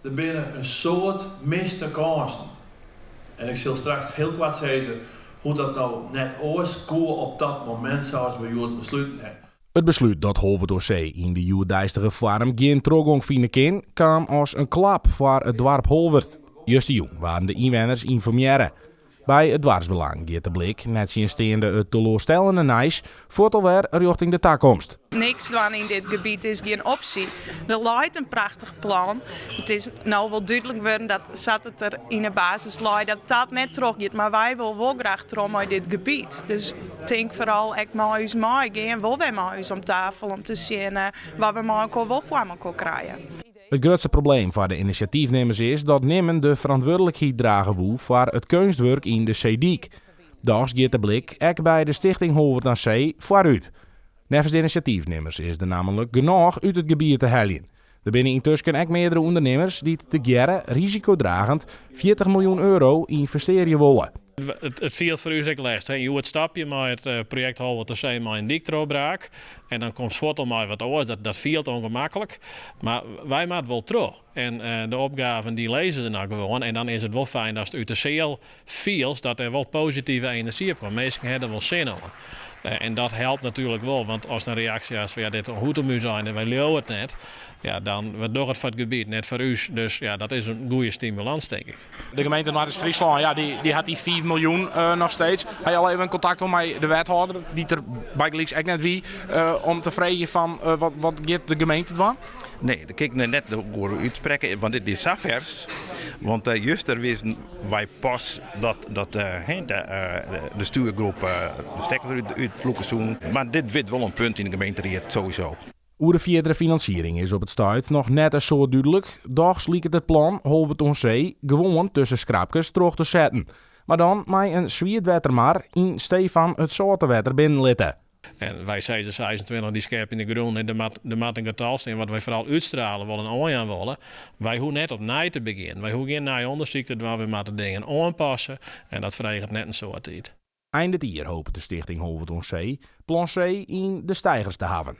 Der binne in soad miste kânsen. En ik sil straks hiel koart sizze hoe't dat no net oars koe op dat momint sa as we hjoed besluten ha. It beslút dat Holwert oan See yn de hjoeddeistige foarm gjin trochgong fine kin, kaam as in klap foar it doarp Holwert. Justerjûn waarden de ynwenners ynformearre. By it doarpsbelang giet de blik, nettsjinsteande it teloarstellende nijs, fuort alwer rjochting de takomst. Niks dwaan yn dit gebiet is gjin opsje. Der leit in prachtich plan. It is no wol dúdlik wurden dat sa't it der yn 'e basis leit, dat dat net trochgiet. Mar wy wolle wol graach troch mei dit gebiet. Dus tink foaral ek mei ús mei. Gean wol wer mei ús om tafel om te sjen wat we mei elkoar wol foar elkoar krije. It grutste probleem foar de inisjatyfnimmers is dat nimmen de ferantwurdlikheid drage woe foar it keunstwurk yn de seedyk. Dochs giet de blik ek by de Stichting Holwert aan Zee foarút. Neffens de inisjatyfnimmers is der nammentlik genôch út it gebiet te heljen. Der binne yntusken ek meardere ûndernimmers dy't tegearre risikodragend 40 miljoen euro ynvestearje wolle. It fielt foar ús ek lêstich. Hjoed stap je mei it projekt Holwert oan See mei in dyktrochbraak en dan komst fuort al mei wat oars. Dat fielt ûngemaklik, mar wy moatte wol troch. En de opgaven dy lizze der noch gewoan en dan is it wol fijn datst út de seal fielst dat der wol positive enerzjy op komt. Minsken ha der wol sin oan. En dat helpt natuerlik wol, want ast in reaksje hast fan ja, dit hoecht om ús ein en wy leauwe it net, ja, dan we dogge it foar it gebiet, net foar ús. Dus ja, dat is in goede stimulans, tink ik. De gemeente Noardeast-Fryslân, ja, dy hat dy 5 miljoen noch steeds. Ha je al even kontakt hân mei de wethâlder, dy't der bygelyks ek net wie, om te freegjen fan wat giet de gemeente dwaan? Nee, dêr kin ik net oer útsprekke, want dit is sa fers. Want juster wisten wy pas dat de stjoergroep de stekker út lûke soene. Mar dit wurdt wol in punt yn de gemeenteried sowieso. Oer de fierdere finansiering is op it stuit noch net in soad dúdlik. Dochs liket it plan Holwert oan See gewoan tusken skrapkes troch te setten. Mar dan mei in swietwettermar yn stee fan it sâlte wetter binnenlitte. En wy sizze 26, dy skep yn de grûn, der moat in getal stean wat wy foaral útstrale wolle en oanjaan wolle. Wy hoege net opnij te begjinnen, wy hoege gjin nij ûndersyk te dwaan, wy moatte dingen oanpasse en dat freget net in soad tiid. Ein dit jier hopet de Stichting Holwert oan See plan C yn de steigers te hawwen.